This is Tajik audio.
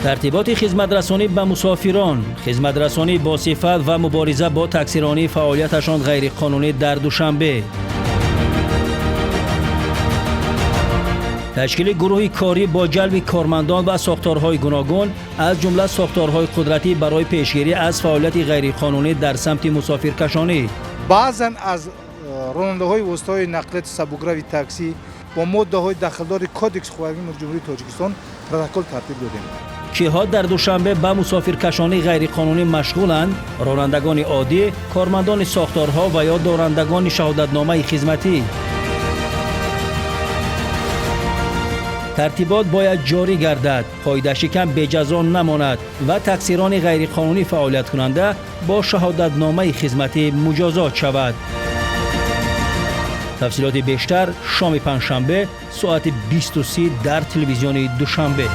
Тартиботи хизматрасонӣ ба мусофирон, хизматрасонӣ бо сифат ва мубориза бо таксиронии фаъолияташон ғайриқонунӣ дар Душанбе. Ташкили гурӯҳи корӣ бо ҷалби кормандон ва сохторҳои гуногун, аз ҷумла сохторҳои қудратӣ барои пешгирӣ аз фаъолияти ғайриқонунӣ дар самти мусофиркашонӣ. Баъзан аз ронандаҳои воситаҳои нақлиёти сабукрави таксӣ бо моддаҳои дахлдори Кодекси ҳуқуқвайронкунии Ҷумҳурии Тоҷикистон протокол тартиб додем. Киҳо дар Душанбе ба мусофиркашонии ғайриқонунӣ машғуланд? Ронандагони оддӣ, кормандони сохторҳо ва ё дорандагони шаҳодатномаи хизматӣ. Тартибот бояд ҷорӣ гардад, қоидашикан беҷазо намонад ва таксирони ғайриқонунӣ фаъолияткунанда бо шаҳодатномаи хизматӣ муҷозот шавад. Тафсилоти бештар шоми панҷшанбе соати 20:30 дар телевизиони Душанбе.